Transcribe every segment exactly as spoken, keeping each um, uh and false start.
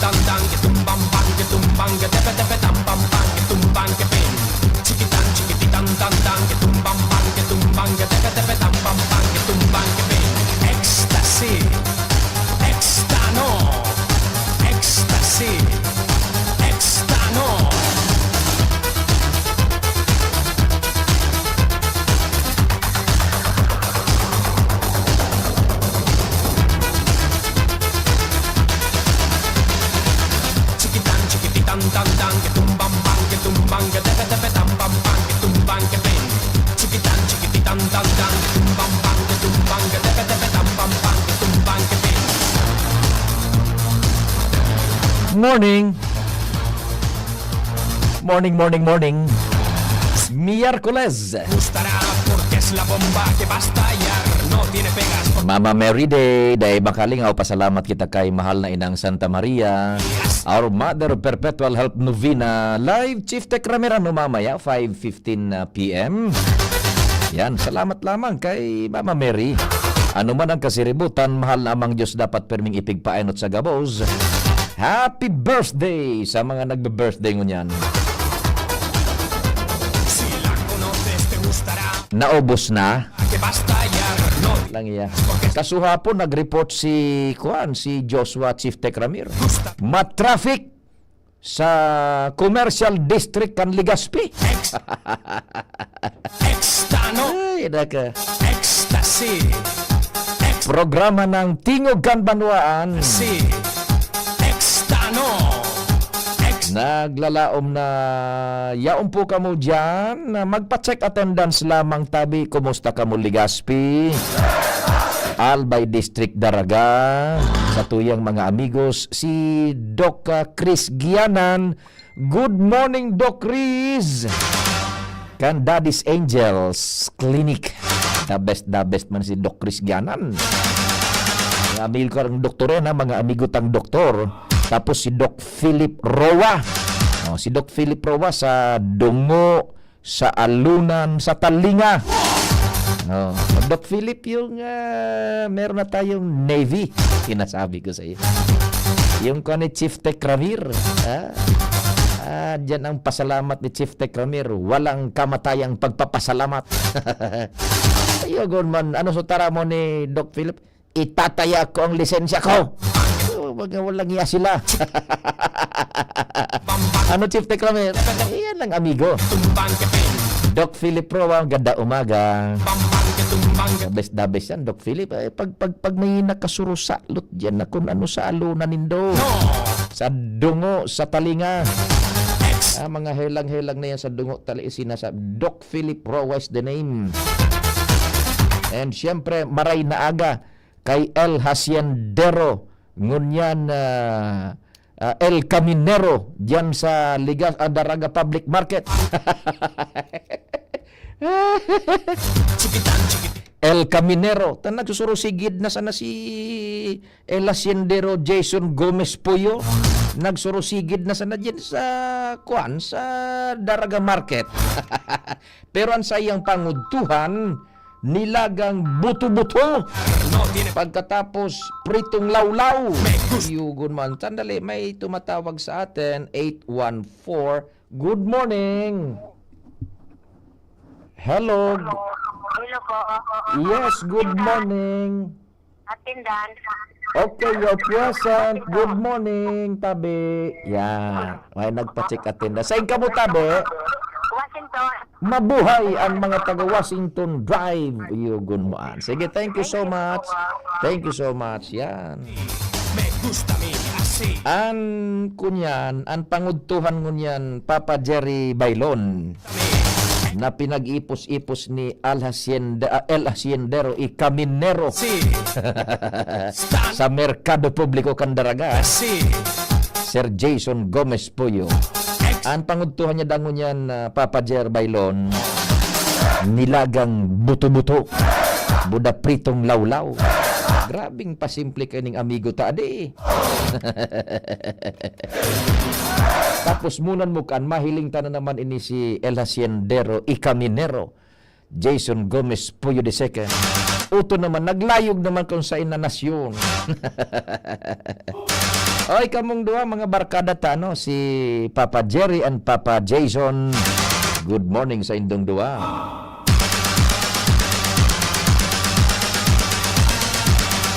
Tandang, ketumbang, bang, ketumbang, ketepe, tepe, tambang, bang, ketumbang, kepeng. Chikitan, chikititan, tandang, ketumbang, bang, ketumbang, ketepe, tepe, tambang, bang, ketumbang, kepeng. Ecstasy. Extano. Ecstasy. Extano. Chikitan, chikititan, tandang, ketumbang, bang, ketumbang, ketepe, tepe, tambang, bang, ketumbang, kepeng. Chikitan, chikititan, tandang, ketumbang, bang, ketumbang, ketepe, tepe, tambang, bang, ketumbang, kepeng. Morning. Morning, morning, morning. Miyerkules. Gustará porque es la bomba que va a estallar. No tiene pegas. Mama Mary Day, dai makalingaw, pasalamat kita kay mahal na Inang Santa Maria, our Mother Perpetual Help Novena. Live Chief Tech Ramir, ano, mamaya, five fifteen, ah, P M. Yan, salamat lamang kay Mama Mary. Ano man ang kasiributan, mahal na Amang Diyos dapat perming ipigpaenot sa gabos. Happy birthday sa mga nagbe-birthday ngunyan. Naubos na? Lang iya. Kasuhapon, nag-report si, kuan, si Joshua Chief Tech Ramir. Ma-traffic sa Commercial District kan Legazpi. Ex-, Extano. Ay, naka. Ecstasy. Ex- Programa ng Tingog kan Banwaan. Si Extano. Ex- Naglalaom na yaon po kamo diyan. Magpa-check attendance lamang tabi. Kumusta kamo, Legazpi? Albay District, Daraga. Sa tuyang mga amigos, si Doc, ah, Chris Gianan. Good morning, Doc Riz. Kan Daddy's Angels Clinic. The best, the best man si Doc Riz Gianan. Mga amigo kang doktor yan, ha? Mga amigo tang doktor. Tapos si Doc Philip Roa. Oh, si Doc Philip Roa sa Dungo, sa Alunan, sa Talinga. Oh, Doc Philip, yung, ah, meron na tayong Navy. Sinasabi ko sa iyo. Yung kwan ni Chief Tech Ramir, ha? Ah, diyan ang pasalamat ni Chief Tech Ramir. Walang kamatayang pagpapasalamat. Ayun man, ano sa tara mo ni Doc Philip? Itataya ko ang lisensya ko. Oh, mga walang iya sila. Ano, Chief Tech Ramir? Iyan lang, amigo. Doc Philip Roa, ganda umaga. The best, the best yan, Doc Philip. Eh, pag, pag, pag may nakasurusalot dyan na kung ano sa aluna nindo. Sa Dungo, sa Talinga. Ah, mga helang-helang na yan sa Dungo, Tali-, sinasa-, Doc Philip Roa is the name. And syempre, maray na aga kay El Haciendero, ngunyan, ah, ah, El Caminero, diyan sa Ligas, ah, Daraga Public Market. El Caminero, ta nagsusurusigid na sana si El Haciendero Jason Gomez Puyo. Nagsurusigid na sana diyan sa, kuan, sa Daraga Market. Pero ang saiyang pangudtuhan, nilagang buto-buto. Pagkatapos, pritong lawlaw. Yugon man. Sandali, may tumatawag sa atin, eight one four. Good morning. Hello. Hello po. Yes, good morning. Attendance. Okay, you're present. Good morning, tabi. Yan. May nagpa-check attendance. Saan ka mo, tabi? Washington. Mabuhay ang mga taga Washington Drive. Yugon mo an. Sige, thank you so much. Thank you so much. Yan. An kunyan, an pangudtuhan ngunyan, Papa Jerry Bailon, na pinag-ipos-ipos ni Al Hacienda, ah, El Haciendero y Caminero sa Merkado Publiko kan Daraga, Sir Jason Gomez Puyo. An pangudtuhan niya dangon yan, ah, Papa Jer Bailon, nilagang buto-buto, buda pritong lawlaw. Grabing pasimple kaining amigo ta, adi. Tapos munan mo kan, mahiling ta na naman ini si El Haciendero y Caminero, Jason Gomez Puyo the second. Uto naman, naglayog naman kung sa ina nasyon. Oy, kamong duwa, mga barkada ta, no? Si Papa Jerry and Papa Jason. Good morning sa indong duwa.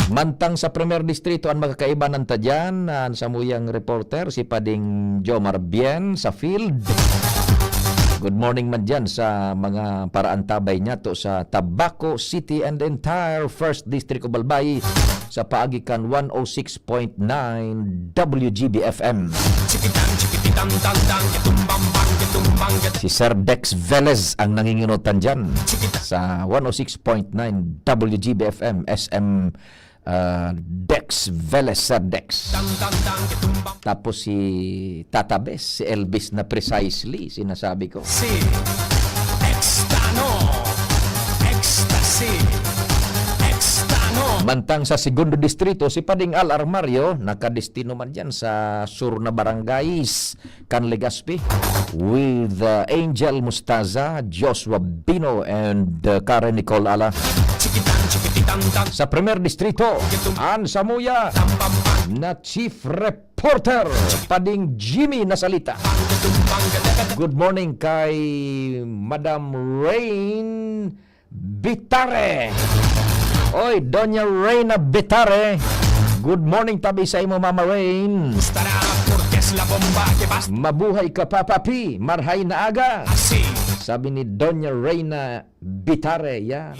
Mantang sa Primer Distrito, an makakaibanan ta diyan, an samuyang reporter, si Pading Jomar Bien sa field. Good morning man diyan sa mga paraantabay niyato sa Tabaco City and entire First District of Albay sa paagi kan one oh six point nine W G B F M. Si Sir Dex Velez ang nanginginutan dyan sa one oh six point nine W G B F M, S M, ah, Dex Velez, Sir Dex. Tapos si Tata Bes, si Elvis na precisely, sinasabi ko. Si Extano. Ecstasy. Extano. Mantang sa Segundo Distrito, si Pading Al Armario, nakadestino man dyan sa sur na barangay kan Legazpi with, uh, Angel Mustaza, Joshua Bino, and, uh, Karen Nicole Ala. Sa Primer Distrito, an samuya na Chief Reporter, Pading Jimmy Nasalita. Good morning kay Madam Rain Bitare. Oy, Doña Reyna Bitare. Good morning tabi sa imo, Mama Rain. Mabuhay ka, Papa P. Marhay na aga. Sabi ni Doña Reyna Bitare, ya.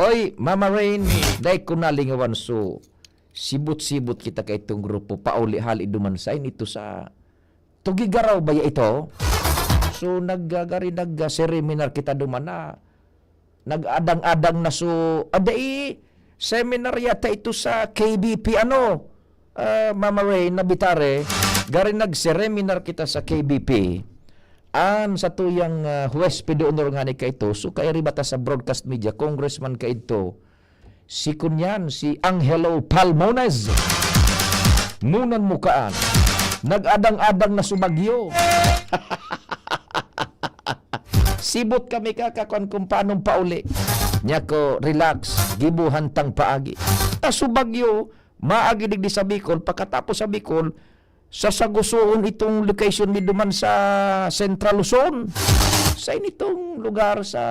Oy, Mama Rain, dai ko nalingawan, so sibot-sibot kita kaitong grupo, pauli-hali duman sa inito sa Tugigaraw baya ito? So, nag-, ah, gari nag-, ah, seminar kita duman na nag-adang-adang na, so, adai, seminar yata ito sa K B P, ano, ah, Mama Ray Nabitare, gari nag-seminar kita sa K B P. An satuyang, ah, huwes de honor ngani kaito, so, kairi bata sa broadcast media, congressman kaito, si kunyan, si Angelo Palmones. Munan mo kaan. Nag-adang-adang na so bagyo. Sibot kami kakakuan kung paanong pauli. Niya ko, relax, gibuhan tang paagi. Ta so bagyo, maagi digdi sa Bicol, pagkatapos sa Bicol, sa Sagusuon itong location mi duman sa Central Luzon. Sa initong lugar sa,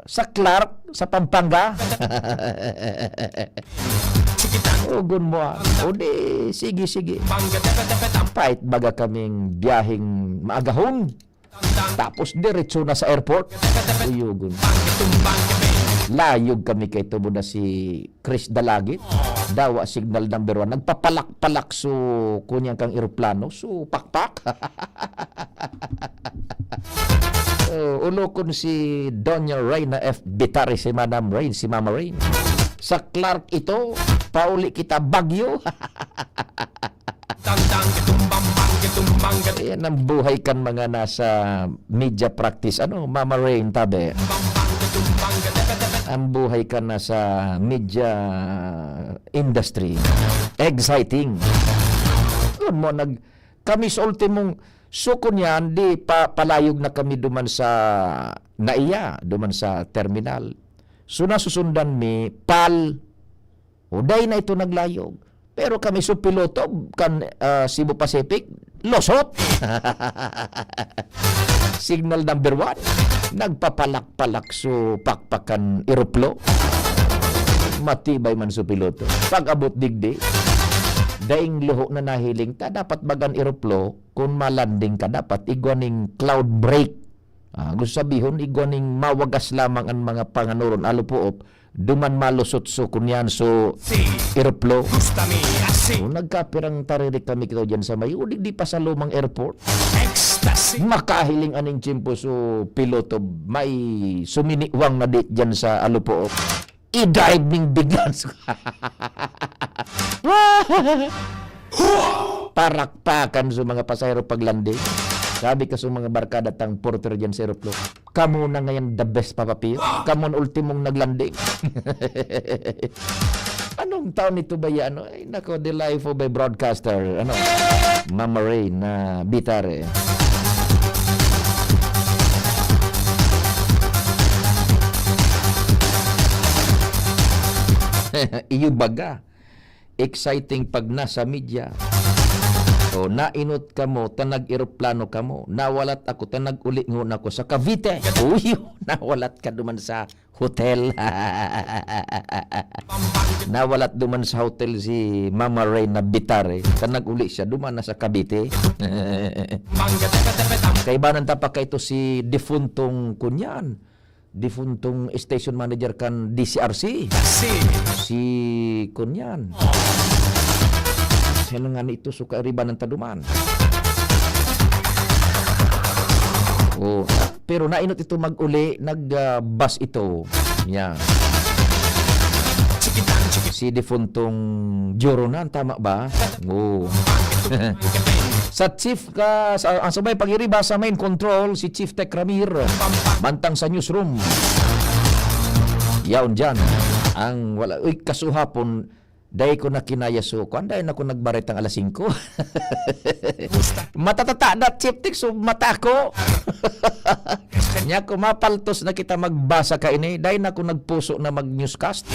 sa Clark, sa Pampanga. Ugon mo, ah. O di, sige, sige. Pait baga kaming biyaheng maagahon. Tapos diretso na sa airport. Uyugon. Layog kami kay tubo na si Chris Dalagit. Dawa signal number one. Nagpapalak-palak so kunyang kang eroplano. So pakpak. Oh, ulokon si Doña Reyna F Bitari, si Madam Rain, si Mama Rain. Sa Clark ito, pauli kita Baguio. Tandang, kitumbang, bang, kitumbang, kat- Ayan ang buhay kan mga nasa media practice. Ano, Mama Rain, tabi. Bang, bang, kitumbang, kat- Ang buhay kan nasa media industry. Exciting. Yun mo, nag-, kami sa ultimong suko niyan, di pa, palayog na kami duman sa naiya, duman sa terminal. So, nasusundan mi, pal, Uday na ito naglayog. Pero kami so piloto kan, ah, Cebu Pacific, losot! Signal number one, nagpapalak-palak so pakpakan eroplo. Matibay man so piloto. Pag-abot digdi, daing luho na nahiling ta, dapat bagan eroplo, kung malanding ka, dapat igwa ning cloud break. Ah, gusto sabihon, igwa ning mawagas lamang ang mga panganuron, alupoop, duman malusot so kunyan so Si eroplo. Gustami, asi. Oh, nagkapirang taririk kami kito dyan sa may, o di, di pa sa lumang airport. Ecstasy. Makahiling aning tiyempo so piloto, may suminiwang na di dyan sa alupoop. I-dive ning biglan. Parakpakan sa mga pasahero paglanding. Sabi ka sa mga barkada tang porter dyan sa aeroplano, "Kamo na ngayon the best, Papa Pio. Kamo ang ultimong naglanding." Anong taon nito ba yan? Ay, nako, the life of a broadcaster. Ano? Mama Ray na bitare. Iyo baga. Exciting pag nasa media. O, nainot kamo, ta nag-eroplano kamo. Nawalat ako, ta nag-uli ngon ako sa Cavite. Uy, nawalat ka duman sa hotel. Nawalat duman sa hotel si Mama Reyna Bitare. Ta nag-uli siya, duman na sa Cavite. Kaibanan ta pa kaito si defuntong kunyan. Defuntong station manager kan D C R C. Si kunyan. Sino nga ni ito? So, kairibanan ta duman. Oh, pero nainot ito mag-uli, nag, ah, bus ito. Yan. Si defuntong Joronan, tama ba? Oo. Sa chief ka, sa, ang sabay pag-iriba sa main control, si Chief Tech Ramir, mantang sa newsroom. Yaon dyan. Ang wala, uy, kasuhapon, dai ko na kinaya so, kuwan, dai na ako nagbaretang alas singko. Matatata na, Chief Tech, so mata ko. Kanya ko, mapaltos na kita magbasa kaini. Dai na ako nagpuso na mag-newscast.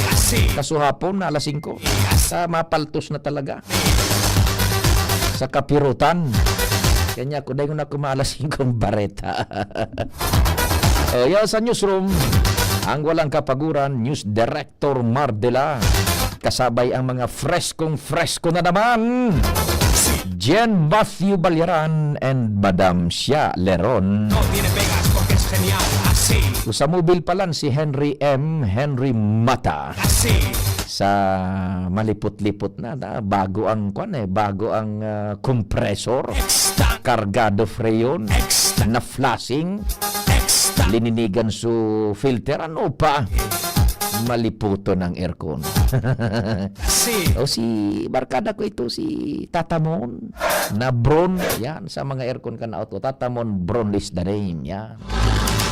Kasuhapon na alas singko. Sa mapaltos na talaga. Sa kapirutan. Kanya ko, dai ko na kumaalas singkong bareta. O, yan sa newsroom. Ang walang kapaguran, News Director Mardela. Kasabay ang mga freskong-fresko na naman. Jen Matthew Balyaran and Madam Sia Leron. No tiene pegas porque es genial, así. Sa mobil pa lang si Henry M, Henry Mata. Así. Sa malipot-lipot na, na, bago ang, kwan eh, bago ang, ah, compressor. Extra. Kargado freon. Extra. Na flashing. Extra. Lininigan su filter. Ano pa? Maliputon ang aircon. Si. O si barkada ko ito, si Tata Mon, na Bron. Yan, sa mga aircon kan auto. Tata Mon, Bron is the name. Yan.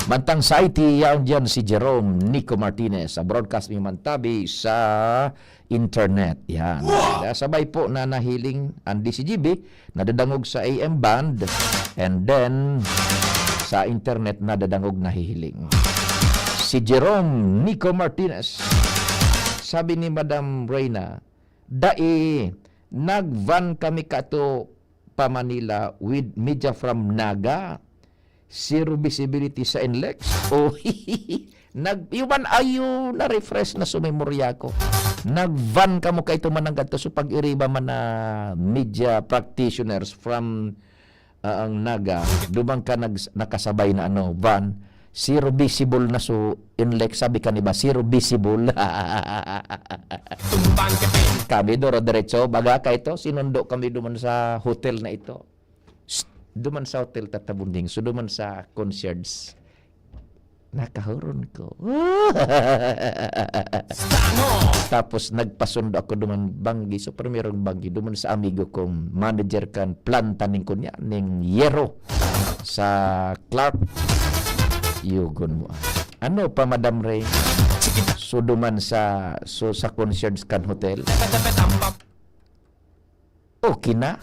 Mantang sa I T, yaon dyan si Jerome Nico Martinez. Sa broadcast, may mantabi sa internet. Yan. Kaya sabay po na nahiling ang D C G B, nadadangog sa A M band, and then sa internet, nadadangog, nahihiling. Si Jerome Nico Martinez, sabi ni Madam Reyna, "Dai, nag-van kami kato pa Manila with media from Naga." Zero visibility sa N L E X. O, nag-, yuman ayo na-refresh na sa memorya ko. Nag-van kamo kaito man ang gadto. So, pag-iriba man na media practitioners from, ah, ang Naga, duman ka nag-, nakasabay na ano, van, zero visible na so N L E X, sabi ka ni ba, zero visible. Tumbang ka pin. Kami, doro-diretso, baga kaito, sinundo kami duman sa hotel na ito. Shh! Duman sa hotel tatabunding, so duman sa concierge, nakahuron ko. Stano! Tapos nagpasundo ako duman banggi, so primerong banggi, duman sa amigo kong manager kan planta ning kunya, ning yero sa Clark. Yugon mo. Ano pa, Madam Ray? So duman sa, so sa concierge kan hotel. Okay na.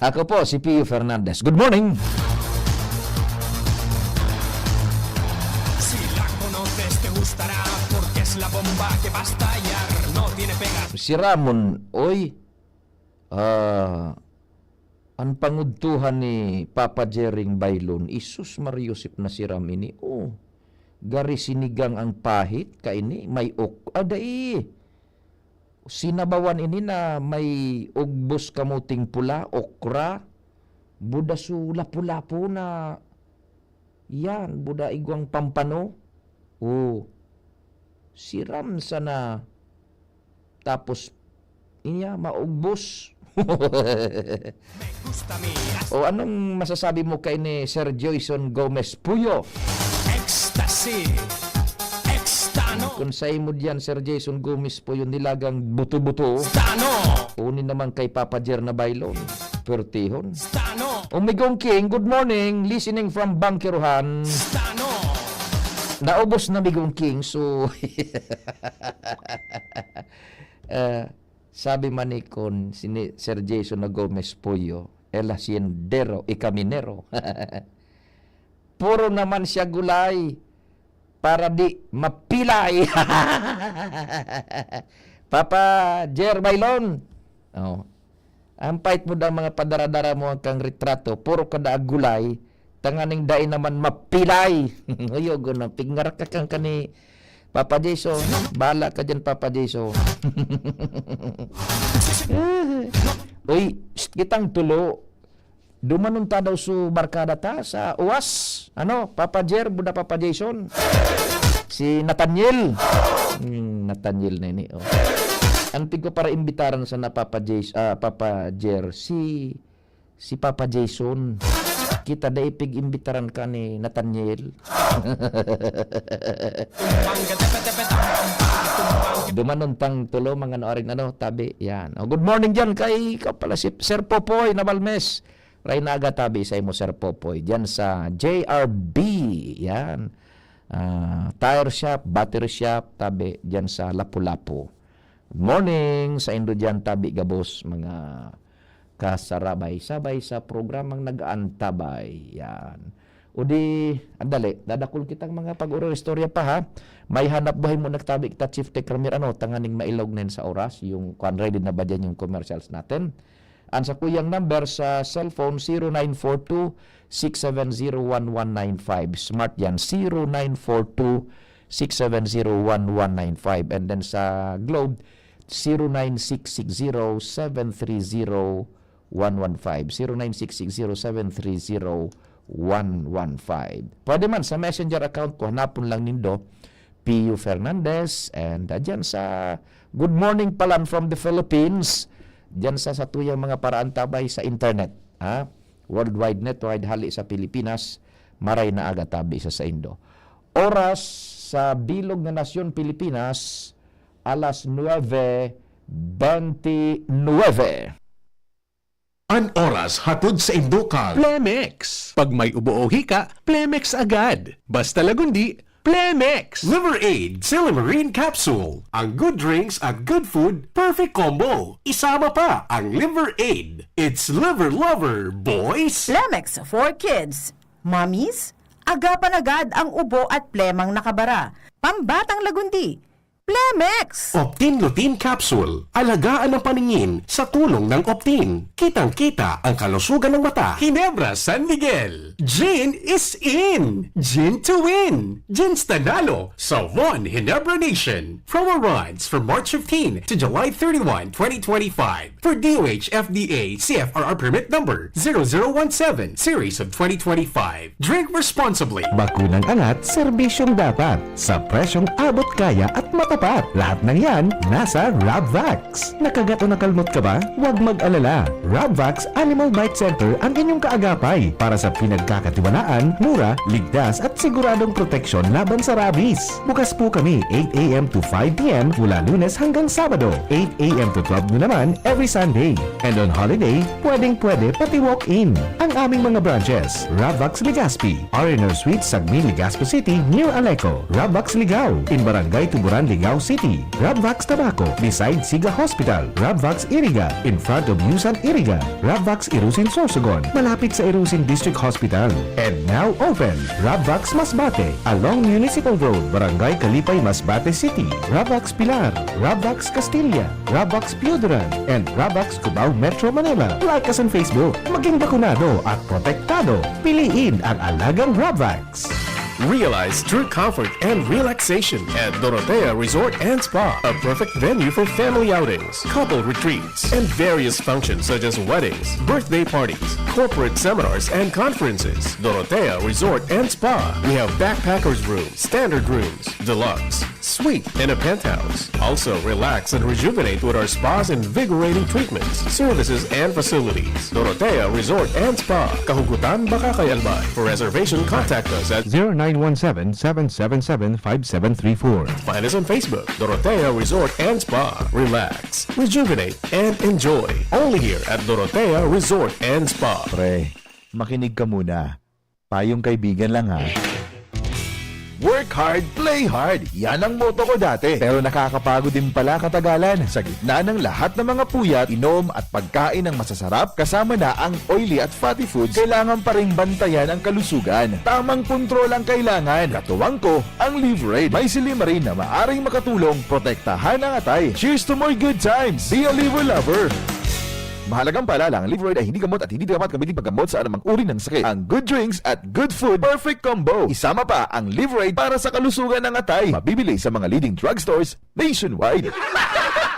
Ako po si Pio Fernandez. Good morning. Si la conoces, te gustará, porque es la bomba que va a estallar. No tiene pega. Si Ramon, oy, ah, an pangudtuhan ni Papa Jering Baylon, Isus, Maria Josep, na si Ram ini, oh. Gari sinigang ang pahit, kaini, may ok-, ah, dai. Sinabawan ini na may ugbos kamuting pula, okra, buda su lapu-lapu na, yan, buda igwang pampano. Oh, si Ram sana. Tapos, inya, maugbos. O, anong masasabi mo kay ni Sir Joyson Gomez Puyo? Ecstasy. Extano. Kung sa imo diyan, Sir Jason Gomez Puyo, nilagang buto-buto. Stano. Uni naman kay Papa Jer na baylon. Pwertehon. Stano. O, Migong King, good morning. Listening from Bangkiruhan. Stano. Naubos na, Migong King. So, eh, sabi man ni kon, si ni Sir Jason na Gomez Puyo, el haciendero y caminero. Puro naman siya gulay. para di mapilay. Papa Jer Bailon, oh, ang pait mo daw mga padaradara mo ang kang retrato, puro ka daag gulay, tanganing dai naman mapilay. Uyo, guna, pigngarak ka kang kani Papa Jason. Bala ka dyan, Papa Jason. Uy, shh, kitang tulo. Dumanon ta daw su barkada ta sa uwas. Ano, Papa Jer, buda Papa Jason? Si Nathaniel. Hmm, Nathaniel na ini, oh. Antig ko para imbitaran sana Papa Jason, ah, Papa Jer, si, si Papa Jason. Kita dai pig-imbitaran ka ni Nathaniel. Dumanon tang tulo, mga ano, aring ano, tabi. Yan. Oh, good morning dyan kay, ikaw pala, si Sir Popoy Nabalmes. Ray na aga tabi sa imo, Sir Popoy. Diyan sa J R B. Yan. Ah, tire shop, battery shop, tabi. Diyan sa Lapu-Lapu. Good morning sa indo diyan, tabi gabos, mga kasarabay-sabay sa programang Nag-aantabay. Yan. O di, andali, dadakul kitang mga pag-uro istorya pa, ha. May hanap buhay mo nagtabi kita, Chief Tech Ramir, ano, tanganing mailog nen sa oras, yung kwan, ready na ba dyan yung commercials natin? Ang sakuyang number sa cellphone, zero nine four two, six seven zero, one one nine five. Smart yan, zero nine four two, six seven zero, one one nine five. And then sa Globe, zero nine six six zero, seven three zero, one one five. Zero nine six six zero, seven three zero, one one five. Pwede man sa Messenger account ko, hanapon lang nindo, Pio Fernandez. And, ah, dyan sa Good Morning Palan from the Philippines, dyan sa satuyang mga paraantabay sa internet, ha? Worldwide network, hali sa Pilipinas, maray na aga tabi sa saindo. Oras sa bilog na nasyon Pilipinas, alas nuebe bente nuebe. An oras hatod sa indo kan Plemex. Pag may ubo o hika, Plemex agad. Basta lagundi, Plemex. Liver Aid, Silymarin Capsule. Ang good drinks at good food, perfect combo. Isama pa ang Liver Aid. It's Liver Lover, boys! Plemex for kids. Mommies, agapan agad ang ubo at plemang nakabara. Pambatang lagundi. Plemex! Optin Lutein Capsule. Alagaan ang paningin sa tulong ng Optin. Kitang-kita ang kalusugan ng mata. Ginebra San Miguel. Gin is in! Gin to win! Gin's Nanalo sa One Ginebra Nation. Promo runs from March fifteen to July thirty-one, twenty twenty-five. For D O H F D A C F R R permit number zero zero one seven, series of twenty twenty-five. Drink responsibly. Bakunang angat, serbisyong dapat, sa presyong abot kaya at matapat. Lahat ng yan, nasa Rabvax. Nakagat o nakalmot ka ba? Huwag mag-alala. Rabvax Animal Bite Center ang inyong kaagapay para sa pinagkakatiwalaan, mura, ligtas at siguradong proteksyon laban sa rabies. Bukas po kami eight A M to five P M mula Lunes hanggang Sabado, eight A M to twelve noon naman every Sunday. And on holiday, pwedeng-pwede pati walk-in. Ang aming mga branches, Rabvax Legazpi, R and R Suite, Sagmin, Legazpi City, near Aleco. Rabvax Ligao, in Barangay Tuburan, Ligao City. Rabvax Tabaco, beside Siga Hospital. Rabvax Iriga, in front of Yusan Iriga. Rabvax Irusin, Sorsogon, malapit sa Irusin District Hospital. And now open, Rabvax Masbate, along Municipal Road, Barangay Kalipay, Masbate City. Rabvax Pilar, Rabvax Castilla, Rabvax Pioduran, and Rabvax Cubao, Metro Manila. Like us on Facebook. Maging bakunado at protektado. Piliin ang alagang Rabvax. Realize true comfort and relaxation at Dorotea Resort and Spa, a perfect venue for family outings, couple retreats, and various functions such as weddings, birthday parties, corporate seminars, and conferences. Dorotea Resort and Spa. We have backpackers room, standard rooms, deluxe, suite, and a penthouse. Also, relax and rejuvenate with our spa's invigorating treatments, services, and facilities. Dorotea Resort and Spa, Kahugutan, Bacacay, Albay. For reservation, contact us at zero nine one seven, seven seven seven, five seven three four. Find us on Facebook, Dorotea Resort and Spa. Relax, rejuvenate, and enjoy. Only here at Dorotea Resort and Spa. Pre, makinig ka muna. Payong kaibigan lang, ha. Work hard, play hard. Yan ang motto ko dati. Pero nakakapagod din pala katagalan. Sa gitna ng lahat ng mga puyat, inom at pagkain ng masasarap, kasama na ang oily at fatty foods, kailangan pa ring bantayan ang kalusugan. Tamang kontrol ang kailangan. Katuwang ko, ang Livraid. May silymarin na maaring makatulong protektahan ang atay. Cheers to more good times! Be a Liver Lover! Mahalagang paalala, ang Livraid ay hindi gamot at hindi dapat gamitin paggamot sa anumang uri ng sakit. Ang good drinks at good food, perfect combo. Isama pa ang Livraid para sa kalusugan ng atay. Mabibili sa mga leading drugstores nationwide.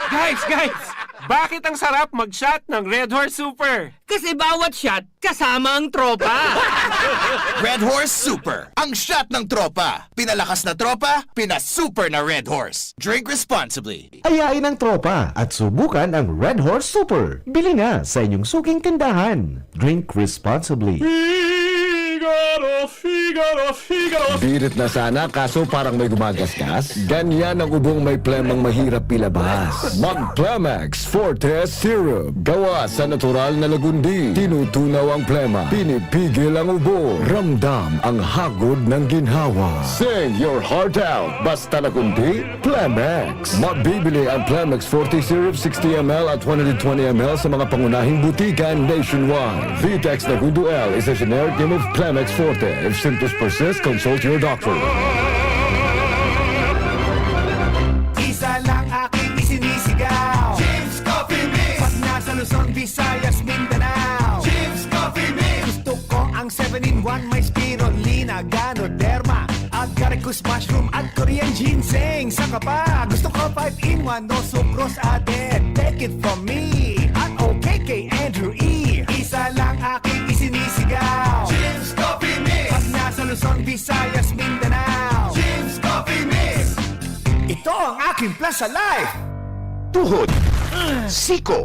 Guys, guys! Bakit ang sarap mag-shot ng Red Horse Super? Kasi bawat shot, kasama ang tropa! Red Horse Super, ang shot ng tropa. Pinalakas na tropa, pinasuper na Red Horse. Drink responsibly. Ayain ang tropa at subukan ang Red Horse Super. Bili na sa inyong suking tindahan. Drink responsibly. Figaro, Figaro, Figaro. Birit na sana kaso parang may gumagasgas. Ganyan ang ubong may plemang mahirap ilabas. Mag Plemex Forte Syrup. Gawa sa natural na lagundi. Tinutunaw ang plema. Pinipigil ang ubo. Ramdam ang hagod ng ginhawa. Sing your heart out. Basta lagundi, Plemex. Mabibili ang Plemex Forte Syrup sixty M L at one hundred twenty M L sa mga pangunahing butika nationwide. Vitex Lagundo L is a generic name of Plemex Forte. If symptoms persist, consult your doctor. Isa lang aking isinisigaw. James Coffee Mix. Pag nasa Luzon, Visayas, Mindanao. James Coffee Mix. Gusto ko ang seven-in-one. May spirulina, ganoderma, agaricus mushroom at Korean ginseng. Saka pa, gusto ko five-in-one. No sucrose added. Take it from me. At okay kay Andrew E. Isa lang aking isinisigaw. James Coffee Mix. Pag nasa Luzon, Visayas, Mindanao. James Coffee Mix. Ito ang aking plan sa life. Tuhod, siko,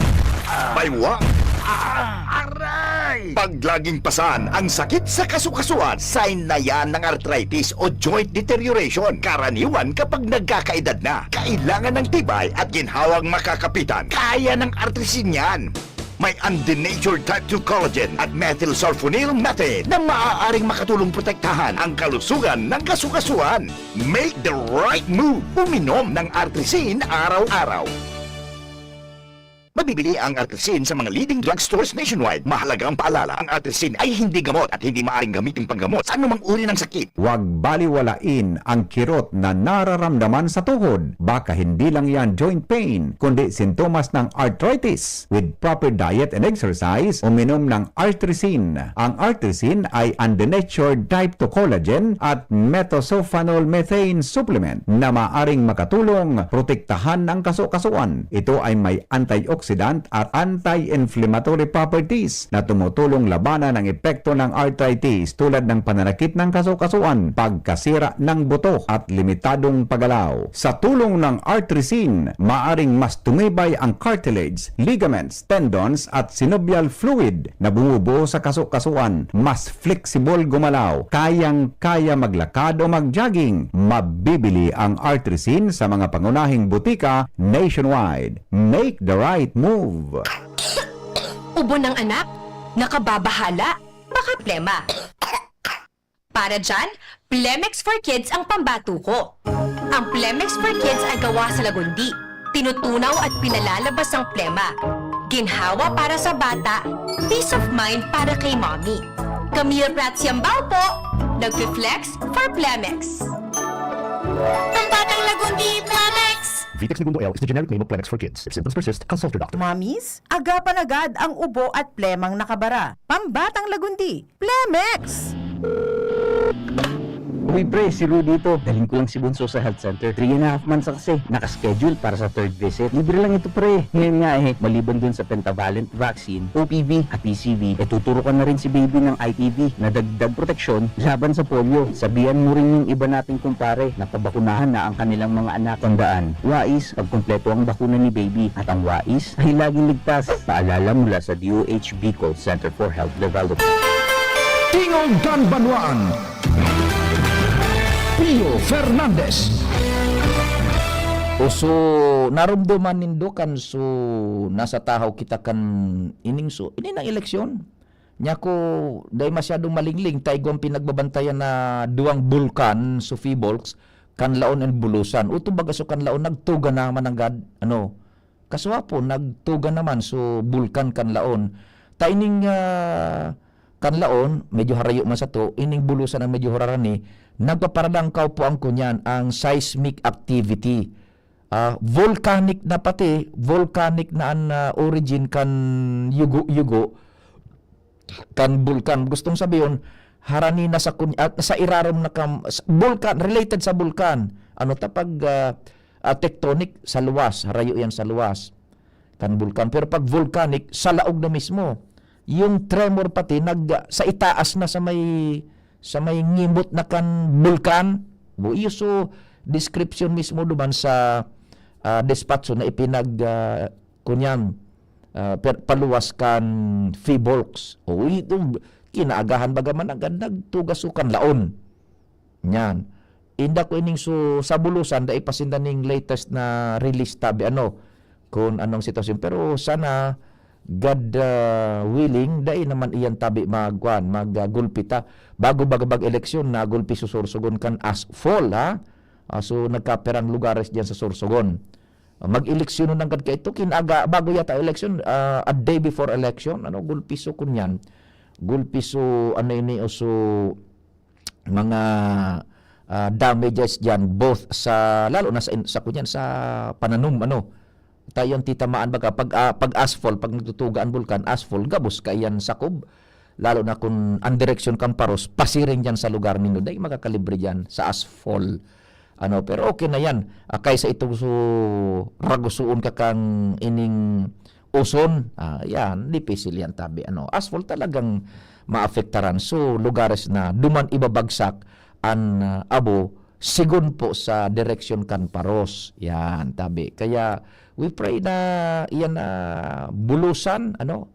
baywang, aray! Pag laging pasan ang sakit sa kasukasuan, sign na yan ng arthritis o joint deterioration. Karaniwan kapag nagkakaedad na, kailangan ng tibay at ginhawang makakapitan. Kaya ng artrisin yan. May undenatured type two collagen at methylsulfonyl methane na maaaring makatulong protektahan ang kalusugan ng kasukasuan. Make the right move! Uminom ng Artrisin araw-araw. Mabibili ang Artrisin sa mga leading drugstores nationwide. Mahalagang paalala, ang Artrisin ay hindi gamot at hindi maaaring gamitin panggamot sa anumang uri ng sakit. Huwag baliwalain ang kirot na nararamdaman sa tuhod. Baka hindi lang yan joint pain, kundi sintomas ng arthritis. With proper diet and exercise, uminom ng Artrisin. Ang Artrisin ay undenatured type two collagen at methylsulfonyl methane supplement na maaring makatulong protektahan ang kasukasuan. Ito ay may antioxidant at anti-inflammatory properties na tumutulong labanan ang epekto ng arthritis tulad ng pananakit ng kasukasuan, pagkasira ng buto at limitadong paggalaw. Sa tulong ng Artrisin, maaring mas tumibay ang cartilage, ligaments, tendons at synovial fluid na bumubuo sa kasukasuan, mas flexible gumalaw, kayang-kaya maglakad o mag-jogging. Mabibili ang Artrisin sa mga pangunahing butika nationwide. Make the right move! Ubo ng anak? Nakababahala? Baka plema. Para dyan, Plemex for Kids ang pambato ko. Ang Plemex for Kids ay gawa sa lagundi. Tinutunaw at pinalalabas ang plema. Ginhawa para sa bata, peace of mind para kay mommy. Camille Prats Yambao po, nagfi-flex for Plemex. Ang batang lagundi, Plemex! Vitex Negundo L is the generic name of Plemex for kids. If symptoms persist, consult your doctor. Mommies, agapan agad ang ubo at plemang nakabara. Pambatang lagundi, Plemex! Uy pre, si Rudy ito. Dalhin ko lang si Bunso sa health center. Three and a half months na kasi. Nakaschedule para sa third visit. Libre lang ito pre. Ngayon nga eh, maliban dun sa pentavalent vaccine, O P V at P C V, eh tuturo ka na rin si baby ng I P V na dagdag proteksyon laban sa polio. Sabihan mo rin yung iba nating kumpare na pabakunahan na ang kanilang mga anak. Tandaan, wais pag kumpleto ang bakuna ni baby at ang wais ay laging ligtas. Paalala mula sa D O H Bicol Center for Health Development. Tingog kan Banwaan, Pio Fernandez. O so, narumduman nindo kan so, nasa tahaw kita kan ining so, ini nang eleksyon. Nya ko, dai masyadong malingling, ta igwang pinagbabantayan na duwang bulkan, so Phoebolx, Kanlaon and Bulusan. Uto baga so Kanlaon, nagtuga na mananggad, ano, kasuwapo, nagtuga naman so bulkan Kanlaon. Ta ining, ah, Kanlaon, medyo harayo man sato, ining Bulusan ang medyo hararani, nagpaparadangkaw po ang kunyan, ang seismic activity. Ah, volcanic na pati, volcanic na an, ah, origin kan yugo-yugo, kan bulkan. Gustong sabihon, harani na sa kun-, at sa irarom na kam-, sa bulkan, related sa bulkan. Ano ta pag, ah, ah, tectonic sa luwas, harayo yan sa luwas kan bulkan. Pero pag volcanic, sa laog na mismo. Yung tremor pati nag, sa itaas na sa may, sa may ngimot na kan bulkan. Bo, iyo so description mismo duman sa, ah, despacho na ipinag, ah, kunyan, ah, per-, paluwas kan Phoebolx. O, ito, kinaagahan baga mananggad, nagtuga so Kanlaon. Yan. Inda ko ining su-, sa Bulusan, dai pa sinda ning latest na release tabi, ano, kun anong sitwasyon. Pero sana, God, ah, willing, dai naman iyan tabi magkuan, mag, ah, gulpi ta. Bago baga mag-eleksyon, nagulpi so Sorsogon kan Asphol, ha? Ah, so, nagkaperang lugares diyan sa Sorsogon. Ah, mag-eleksyon na nanggad kaito, kinaga, bago yata eleksyon, ah, a day before election, ano, gulpi so kunyan. Gulpi so, ano ini, o so, mga, ah, damages diyan, both sa, lalo na sa in-, sa kunyan, sa pananom, ano. Tayo ang titamaan baga, pag, ah, pag Asphol, pag nagtutuga ang bulkan, Asphol, gabos kaiyan sakob. Lalo na kun ang direksyon kan paros, pasiring diyan sa lugar nindo, dai makakalibre diyan sa Asphol. Ano, pero okay na yan. Ah, kaysa itong su-, ragusuon ka kang ining uson, ah, yan, dipisil yan tabi. Ano, Asphol talagang maapektaran. So, lugares na duman ibabagsak an, ah, abo, sigon po sa direksyon kan paros. Yan, tabi. Kaya, we pray na iyan na Bulusan, ano,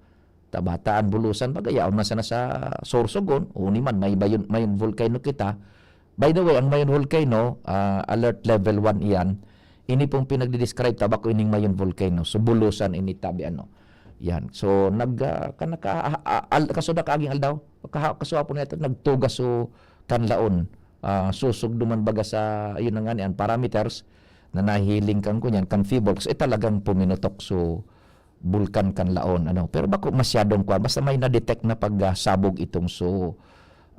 Tabataan, Bulusan, baga yaon na sana sa Sorsogon. O ni man, may Mayon, Mayon Volcano kita. By the way, ang Mayon Volcano, ah, alert level one iyan. Ini pong pinagdi-describe ta, bako ining Mayon Volcano. So, Bulusan ini tabi, ano. Yan. So, nag, ah, kanaka-, ah, ah, al-, kaso na kaaging aldaw, kaha-, kaso hapon na ito, nagtugas so Kanlaon. Ah, susog duman baga sa, ayun na nga ni, ang parameters na nahiling kan kunyan, kan Phoebolx, eh, talagang puminutok so bulkan Kanlaon, ano. Pero bako masyadong kuwan, basta may na-detect na pagsabog itong so,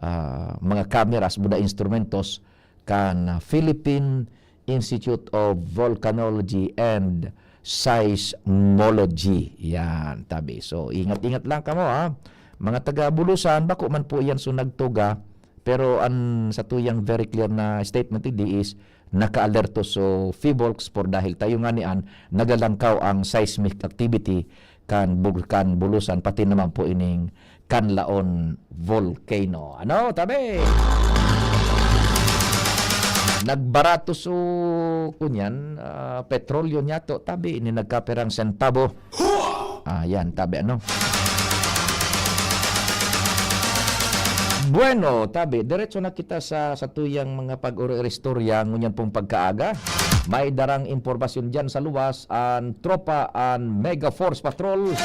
ah, mga cameras, buda instrumentos kan Philippine Institute of Volcanology and Seismology. Yan, tabi. So, ingat-ingat lang kamo, ha. Mga taga Bulusan, bako man po yan so nagtuga, pero an satuyang very clear na statement digdi is, naka-alerto so Phoebolx por dahil tayo nga ni an nagalangkaw ang seismic activity kan Bulkan Bulusan, pati naman po ining Kanlaon Volcano. Ano, tabi? Nagbarato so, kunyan, ah, petrolyo niyato, tabi, ini nagkaperang sentabo. Ah, yan, tabi, ano? Bueno, tabi, diretso na kita sa, sa tuyang mga pag-uri-istorya ngunyan pong pagkaaga. May darang impormasyon diyan sa luwas an tropa, an Mega Force Patrol.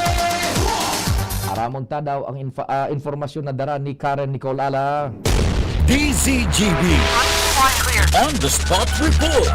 Aramon ta daw ang infa-, ah, informasyon na dara ni Karen Nicole Ala. D Z G B on the spot report.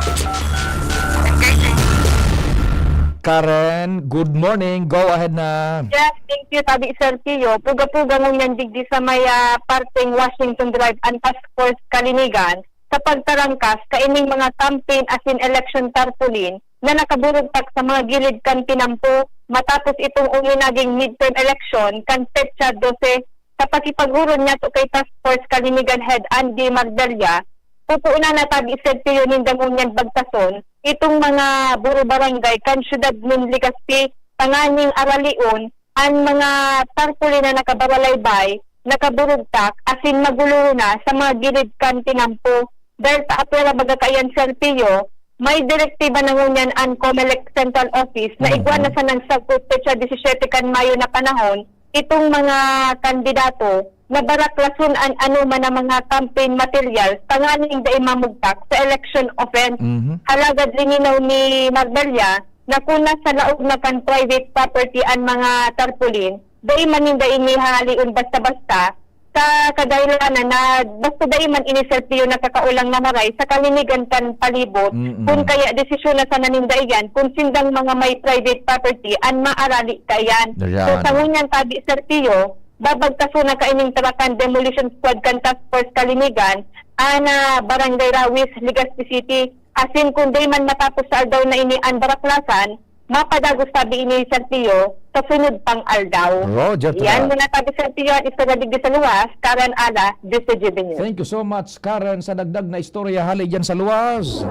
Karen, good morning. Go ahead na. Yes, thank you, Tabi Sergio. Puga-puga ngunyan digdi sa may, ah, parteng Washington Drive, an Task Force Kalinigan sa pagtarangkas kaining mga campaign asin election tarpaulin na nakaburugtak sa mga gilid kan tinampo matapos itong uminaging midterm election kan petsa dose. Sa pakipaghuron niyato kay Task Force Kalinigan Head Andy Marbella, pupuunan na tabi sa tiyo ninda ngunyan bagtason itong mga buro barangay kan siyudad nin Legazpi tanganing aralion an mga tarpaulin na nakababalaybay, nakaburugtak, asin maguluho na sa mga gilid kan tinampo. Dahil sa apwera baga kaiyan, Sergio, may direktiba na ngunyan an Comelec Central Office na igwa na sanang sagkod petsa disisete kan Mayo na panahon itong mga kandidato na baraklason an anoman na mga campaign materials tanganing dai mamugtak sa election offense. Mhm. Halagad lininaw ni Marbella na kun nasa laog na kan private property an mga tarpaulin, dai man ninda ini hahalion basta-basta, sa kadahilanan na basta dai man ini, Sir Pio, nakakaolang na maray sa kalinigan kan palibot, Mm-mm. kun kaya desisyon na sana ninda iyan, kun sindang mga may private property an maarali kaiyan. So, Ayan. sa ngunyan tabi, Sir Pio, babagtason na kaining trakan demolition squad kan Task Force Kalinigan, ana Barangay Rawis, Legazpi City, asin kun dai man matapos sa aldaw na ini an baraklasan, mapadagos tabi ini, Sir Pio, sa sunod pang aldaw. Roger, Yan tara. muna tabi, Sir Pio, an istorya digdi sa luwas, Karen Ala, Dizzy G B News. Thank you so much, Karen, sa dagdag na istorya hali dyan sa luwas.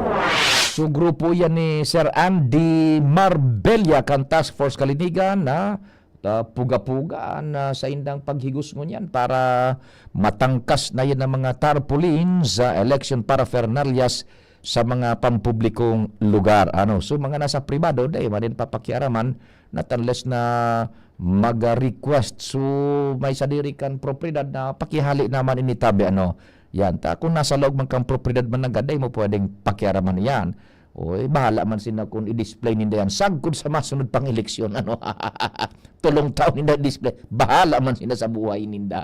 So, grupo yan ni Sir Andy Marbella kan Task Force Kalinigan na, ah, puga-puga na sa indang paghigos ngunyan para matangkas na yan ang mga tarpaulin sa election paraphernalias sa mga pampublikong lugar. Ano, so mga nasa pribado, dai man din papakiaraman, not unless na mag-request. So, may sadiri kan propiedad na pakihali naman ini tabi, ano. Yan, ta, kung nasa laog man kang propiedad man nanggad, dai mo pwedeng pakiaraman yan. Oy, bahala man sila kung i-display ninda yan. Sagkod sa masunod pang eleksyon, ano. Tulong taon ninda display. Bahala man sila sa buhay ninda.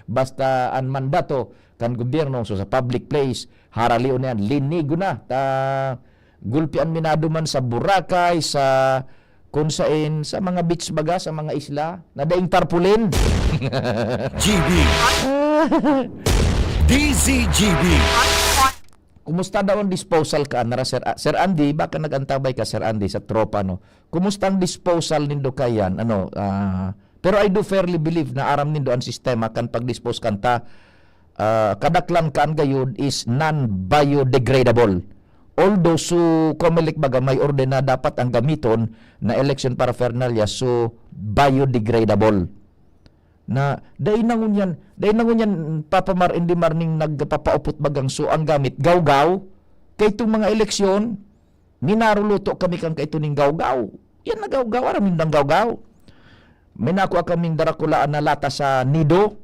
Basta ang mandato kan gobyerno, so sa public place, haralion na yan, linigo na. Ta, gulpian minado man sa Boracay, sa kung sain, sa mga beach baga, sa mga isla, na daing tarpaulin. G B. D Z G B. Kumusta daw ang disposal ka, Nara, Sir, ah, Sir Andy? Baka nag-antabay ka, Sir Andy, sa tropa, no? Kumusta ang disposal nindo kayan? Ano, ah, pero I do fairly believe na aram nindo ang sistema kan pag-dispose kanta. Ah, kadaklan kan gayud is non-biodegradable. Although, so, Comelec baga may orde na dapat ang gamiton na election paraphernalia, so, biodegradable. Na, dai na ngunyan, dai na ngunyan, Papa Mar, Indy Mar, ning nagpapaupot bagang so ang gamit, gawgaw. Kay itong mga eleksyon, minaruluto kami kan kaito ning gawgaw. Yan na gawgaw, aram nindang gawgaw. May nakua kaming darakulaan na lata sa Nido.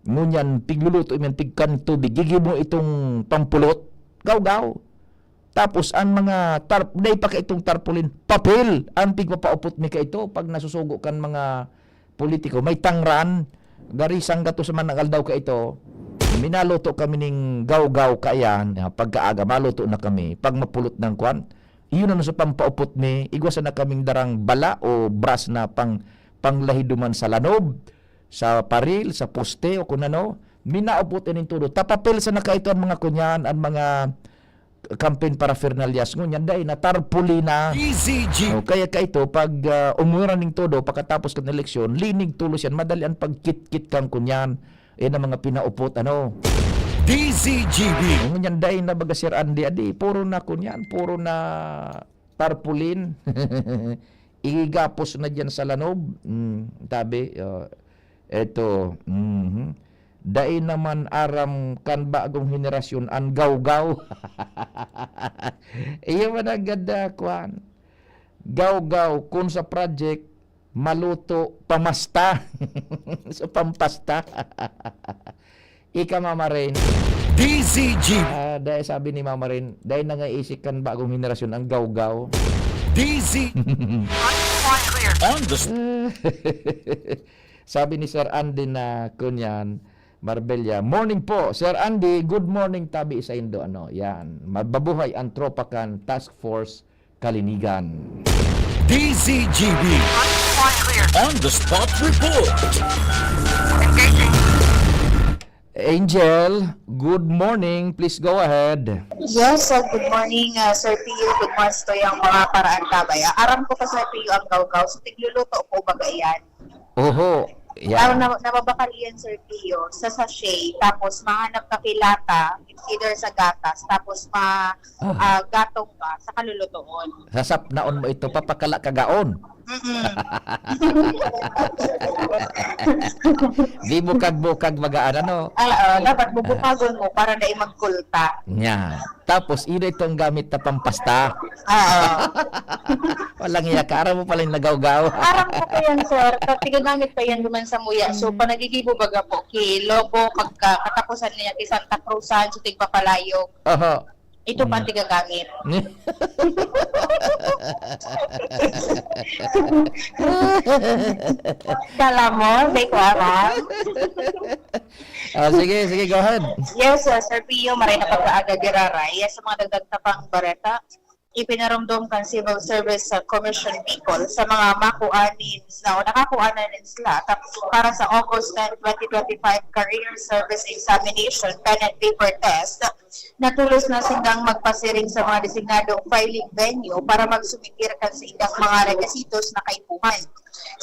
Ngunyan, pigluluto iman, pigkan tubig, gigibo itong pampulot. Gawgaw. Tapos, ang mga tarp-, dai pa kaitong tarpaulin, papel, ang pigpapaupot mi kaito pag nasusugo kan mga politiko. May tangran, gari sanggatos man ang aldaw kaito, minaluto kami ning gawgaw kaiyan, ah, pagkaaga, maluto na kami. Pag mapulot ng kwan, iyon na sa pampaupot mi, igwa sana kaming darang bala o bras na pang, panglahiduman sa lanob, sa paril, sa poste, o kung ano. Minaupot ining todo. Ta papel sana kaito ang mga kunyan, ang mga campaign paraphernalias ngunyan, dai na, tarpaulin na. D Z G. O, kaya kaito, pag, ah, umuran ning todo, pakatapos kan eleksyon, linig tulos yan, madali ang pagkitkit kang kunyan. Yan ang mga pinaupot, ano. D Z G B. O, ngunyan, dai na baga, Sir Andy, adi, puro na kunyan, puro na tarpaulin. Igapos na diyan sa lanob. Mm, tabi, oh, eto, mhm. Dai naman aram kan bagong henerasyon an gawgaw. Iyo man ang ganda, kwan. Gawgaw, kun sa project, maluto, pamasta. Sa pampasta. Ika, Mama Rain. D Z G. Ah, dai, sabi ni Mama Rain, dai nangaisip kan bagong henerasyon ang gawgaw. D Z. On the s- Sabi ni Sir Andy na kunyan, Marbella, "Morning po, Sir Andy, good morning, tabi sa indo." Ano, yan. Mababuhay ang tropa kan Task Force Kalinigan. D Z G B. On the spot report. Angel, good morning. Please go ahead. Yes, uh, good morning, uh, Sir Pio. Good morning sa yung mga paraantabay. Ah, aram ko pa, Sir Pio, ang gawgaw. So, tigluluto ko baga yan. Oho. Yan. Ang na-, nababakal iyan, Sir Pio, sa sachet. Tapos, mahanap ka kilata, either sa gatas. Tapos, ma-, Ah. ah, gatong ka sa kalulutoon. Sasapnaon mo ito, papakala ka gaon. Mm-mm. Di bukag-bukag magaan, ano? Oo, dapat bubukagon mo para dai magkulta. Nya. Tapos, ina itong gamit na pampasta. Oo. Walang iya ka. Aram mo pala yung nagawgaw. Aram ko pa yan, sir. Pag tinagamit pa yan duman sa muya. So, Mm. panagigibo baga po, ki lobo, pagka katapusan niya, ki Santa Cruzan, so tigpapalayog. Oho. Ito pa ang Mm. tigagamit. Kala mo, di ko alam. Ah, sige, sige, go ahead. Yes, uh, Sir Pio, maray na pag-aaga giraray. Yes, sa mga dagdag na pang bareta, ipinarumdom kan Civil Service, uh, Commission Bicol sa mga makuha nin, na, o nakakuha na nin slot para sa August ten, twenty twenty-five Career Service Examination Pen and Paper Test, na tolos na sindang magpasiring sa mga designadong filing venue para magsumitir kan saindang mga rekisitos na kaipuhan.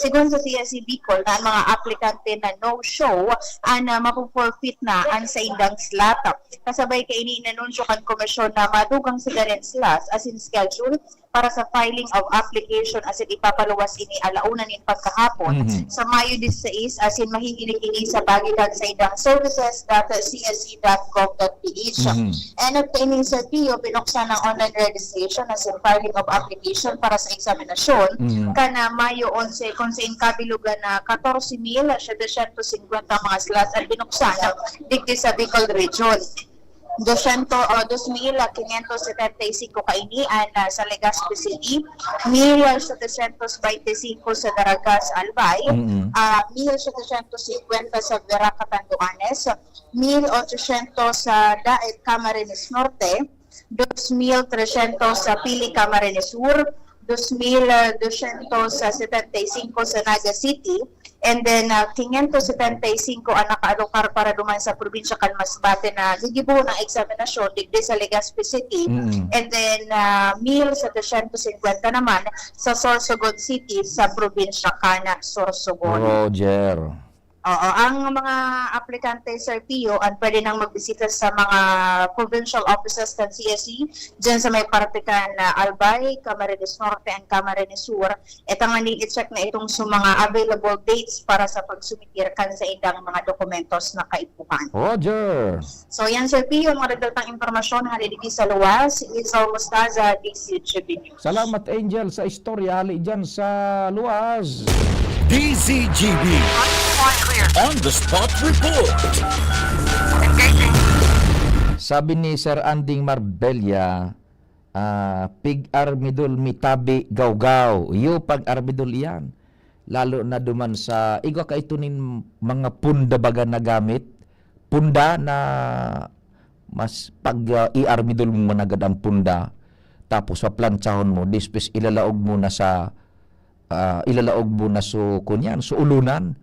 Sigon sa C S E Bicol, na ang mga aplikante na no-show an, ah, mapo-forfeit na an saindang slot. Kasabay kaini, inanunsyo kan komisyon na madugang sigarin slots asin schedule para sa filing of application asin ipapaluwas ini ala una nin pagkahapon Mhm. sa Mayo disisais asin mahihiling ini sa paagi kan saindang services dot C S E dot gov dot P H. Mhm. And at kaini, Sir Pio, binuksan ang online registration asin filing of application para sa eksaminasyon Mhm. kan, ah, Mayo onse, kung sain kabilugan na katorse mil setecientos singkwenta mga slots an binuksan digdi sa Bicol Region. Dosyentos, o, dos mil quinientos setenta y cinco kaini an, ah, sa Legazpi City, mil setecientos veinticinco sa Daraga sa Albay, Mm-mm. ah, mil setecientos singkwenta sa Vera, Catanduanes, mil ochocientos sa Daet, Camarines Norte, dos mil trescientos sa Pili, Camarines Sur, dos mil doscientos setenta y cinco sa Naga City, and then, ah, quinientos setenta y cinco ang nakaalokar para duman sa probinsya kan Masbate na gigibohon ang eksaminasyon digdi sa Legazpi City, Mm. and then, ah, mil setecientos singkwenta naman sa Sorsogon City sa probinsya kan Sorsogon. Roger. Oo, ang mga aplikante, Sir Pio, ang pwede nang magbisita sa mga provincial offices kan C S E, dyan sa may parte kan, ah, Albay, Camarines Norte, and Camarines Sur. Ito nga ning i-check na itong sa mga available dates para sa pagsumitir kan saindang mga dokumentos na kaipuhan. Roger! So yan, Sir Pio, mga dagdag pang impormasyon, hali digdi sa luwas, Hazel Mostaza, D Z G B News. Salamat, Angel, sa istorya hali dyan sa luwas. D Z G B On the spot report. Sabi ni Sir Anding Marbella, ah, "Pig-armidol mi tabi gawgaw." Iyo, pag-armidol iyan. Lalo na duman sa, igwa ka ito nin mga punda baga na gamit. Punda na mas pag, ah, i-armidol mo managad ang punda, tapos paplantsahon mo, dispes ilalaog mo na sa, ah, ilalaog mo na so, kunyan, so ulunan.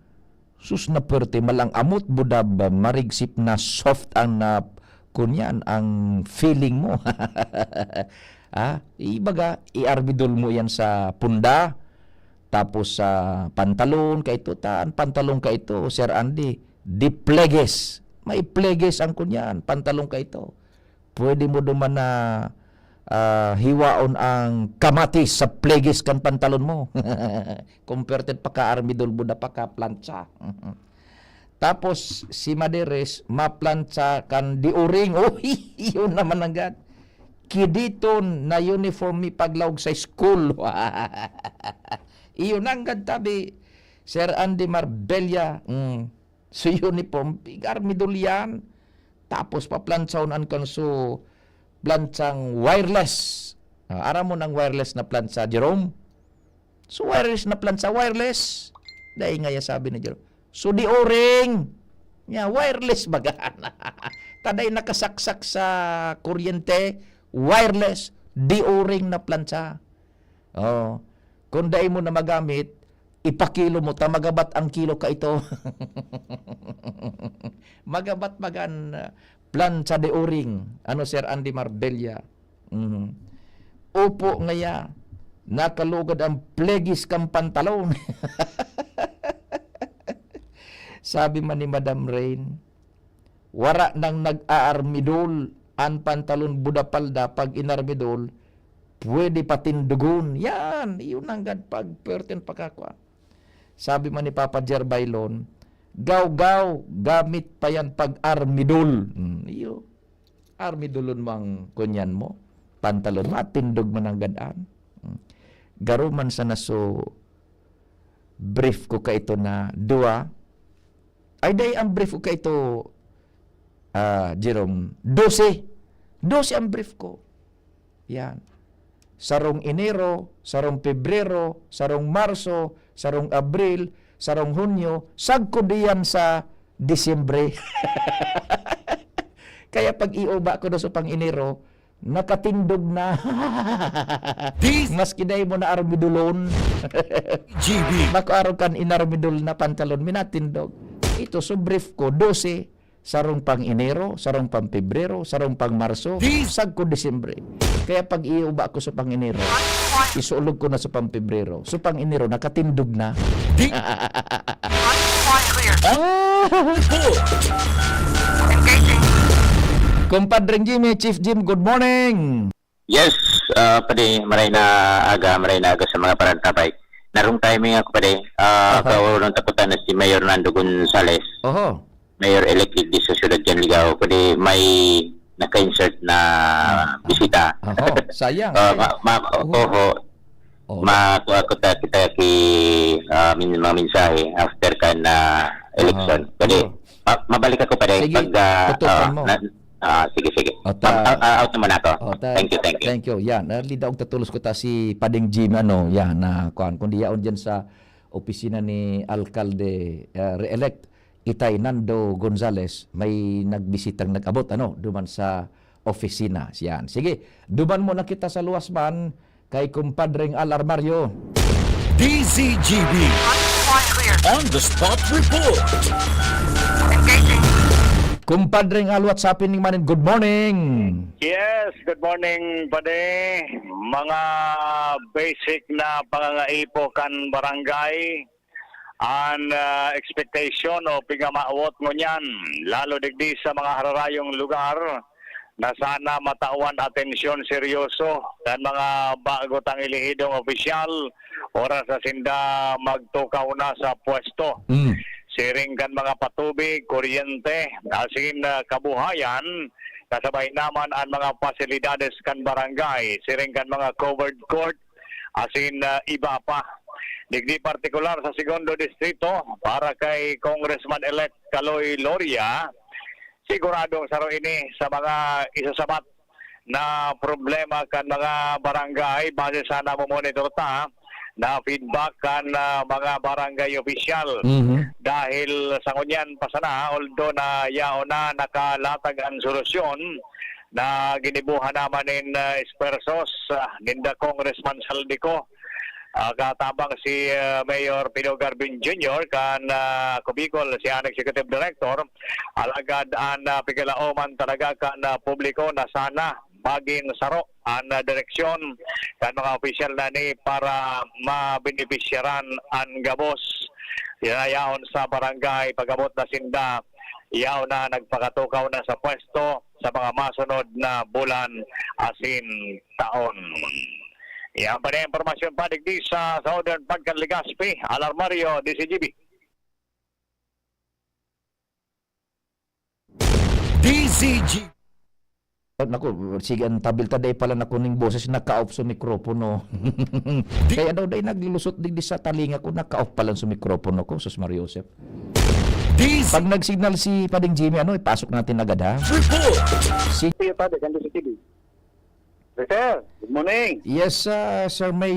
Sus, na pwerte, malang amot, budab, marigsip na soft ang na, kunyan, ang feeling mo. Ah, ibaga, i-armidol mo yan sa punda, tapos sa pantalon, kaito ta, ang pantalon kaito, Sir Andy, di pleges. May pleges ang kunyan, pantalon kaito. Pwede mo duman na, ah, hiwaon ang kamatis sa pleges kan pantalon mo. Converted paka-armidol mo na paka-plancha. Tapos, si Maderes, maplantsa kan di uring. Uy, yun naman nanggad. Kiditon na uniform mi paglaog sa school. Iyo nanggad tabi, Sir Andy Marbella. Mm. So, uniform, pig-armidol yan. Tapos, paplantsahon an kan so, plantsang wireless. Ah, aram mo nang wireless na plantsa, Jerome? So, wireless na plantsa, wireless. Dai nga ya sabi ni Jerome. So, di uring. Ya, wireless baga. Taday nakasaksak sa kuryente, wireless, di uring na plantsa. Oh. Kung dai mo na magamit, ipakilo mo ta, magabat ang kilo kaito. Magabat bagan, ah, plantsa de uring. Ano, Sir Andy Marbella? Mhm. Opo ngaya, nakalugad ang plegis kan pantalon. Sabi man ni Madam Rain, wara nang nag-aarmidol, an pantalon budapalda pag inarmidol, pwede patindugon. Yan, iyon nanggad pag perten pakakwa. Sabi man ni Papa Jer Bailon, "Gawgaw, gamit pa yan pag armidol." Hmm, iyo. Armidolon mo ang kunyan mo. Pantalon mo, atindog man ang gadan. Hmm. Garo man sana so brief ko kaito na dua. Ay, dai ang brief ko kaito, ah, Jerome. Dose. Dose ang brief ko. Yan. Sarong Enero, sarong Pebrero, sarong Marso, sarong Abril, sarong Hunyo, sagkod iyan sa Disyembre. Kaya pag iuba ko na sa pang-Enero, nakatindog na. This Maski dai mo na armidulon. G B. Bako araw kan inarmidol na pantalon, minatindog. Ito, so brief ko, dose, sarong pang Enero, sarong pang Pebrero, sarong pang Marso, This sagko Disyembre. Kaya pag iuba ko sa pang Enero, isulog ko na sa pang Pebrero. So pang Enero, nakatindog na. Di- Ah! Compadreng Jimmy, Chief Jim, good morning. Yes, ah, padi, maray na aga, maray na aga sa mga parantabay. Narong timing ako, padi. Ah, Aha. Kaurong takutan na si Mayor Nando Gonzales, Oho. Mayor-elect digdi sa siyudad kan Ligao, padi may naka-insert na Aha. bisita. Oho, sayang. Ah, ma-, ma-, Oho. oho. Oh. Makuha ko ta-, kita ki, ah, min-, mga mensahe after kan, ah, election. Aha. Padi, Oho. ma-, mabalik ako, padi, Sige, pag, ah, tutukan ah, mo. na, Ah, sige, sige. O, ta- Ma-, ah, ah, out naman ako. O, ta- Thank you, thank you. Thank you. Yan, ah, lidaog tatulos ko ta si Pading Jimmy, ano, yan, na kuwan. Kundi yaon dyan sa opisina ni Alkalde, ah, re-elect, Itay Nando Gonzales, may nagbisitang nag-abot, ano, duman sa opisina. Yan. Sige, duman muna kita sa luwas man. Kay Kumpadreng Al Armario. D Z G B. On the spot report. Kumpadreng Al, what's happening, man? Good morning. Yes, good morning, padi. Mga basic na pangangaipo kan barangay, an, ah, expectation o pigmamawot ngunyan, lalo digdi sa mga hararayong lugar, na sana matawan atensyon seryoso kan mga bago tang elehidong opisyal, oras na sinda magtukaw na sa pwesto. Mm. Siring kan mga patubig, kuryente, asin, ah, kabuhayan, kasabay naman an mga pasilidades kan barangay, siring kan mga covered court, asin, ah, iba pa. Digdi partikular sa Segundo Distrito, para kay Congressman-elect Kaloy Loria, siguradong saro ini sa mga isasabat na problema kan mga barangay. Base sa namomonitor ta na feedback kan, ah, mga barangay opisyal. Mhm. Dahil sa ngunyan pa sana, although na yaon na nakalatag an solusyon, na ginibohan naman nin, ah, espuwersos, ah, ninda Congressman Zaldy Co, ah, katabang si, ah, Mayor Pino Garvin Junior kan, ah, Ako Bicol, siya an executive director. Alagad an, ah, pigalaoman talaga kan, ah, publiko na sana magin saro an, ah, direksyon kan mga opisyal na ini para mabenepisyaran an gabos. Yaon sa barangay, pag-abot na sinda, yaon na, nagpakatukaw na sa pwesto sa mga masunod na bulan asin taon. Yan pa na impormasyon pa digdi sa Southern Pagkan Legazpi, Al Armario, D Z G B. D Z G. Oh, naku, sige, ang tabil ta, dai pala nakuning boses, naka-off sa mikropono. Di- Kaya daw, dai naglulusot digdi sa talinga ko, naka-off pala sa mikropono ko, sus, Mario Joseph. D Z Pag nag-signal si Pading Jimmy, ano, ipasok natin agad, ha? Report. Si Kuya Padre, San Jose T V. Sir, good morning. Yes, ah, Sir May.